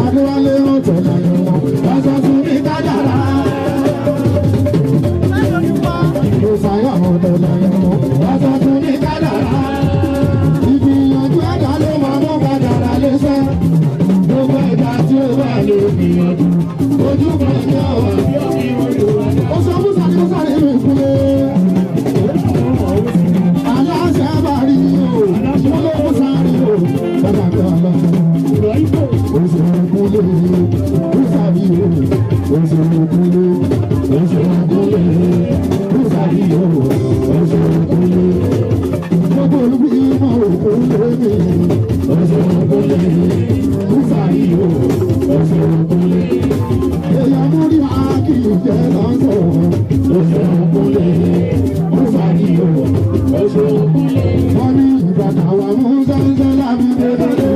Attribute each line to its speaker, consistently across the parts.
Speaker 1: Adéwálé ọ̀tọ̀ láyé wọn, lọ́sọ̀ tún ní kádàrá. Ìsáyà ọ̀tọ̀ láyé wọn, lọ́sọ̀ tún ní kádàrá. Ìgbìyànjú ẹ̀dá ló máa mú kádàrá léṣe. Gbogbo ẹ̀dá tí ó bá lè gbìyànjú, ojú kan ní ọ̀wà. Ó sọ fún sáré mi kúlé. Aláṣẹ bá rí o, mo ló fún sáré o, bàbá mi ọlọ́run. Oṣookunle, Bùsàrí o, oṣookunle, oṣookunle, Bùsàrí o, oṣookunle. Gbogbo olúbímọ òkúnlé mi, oṣookunle, Bùsàrí o, oṣookunle. Èèyàn múrí àkìjẹ́ lọ́sọ̀, oṣookunle, Bùsàrí o, oṣookunle. Wọ́n ní ìbàdàn àwọn amúnsẹ́nsẹ́ lábí dédé.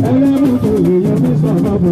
Speaker 2: Ẹlẹ́rù kò lè yọ mí sọ̀rọ̀ bò.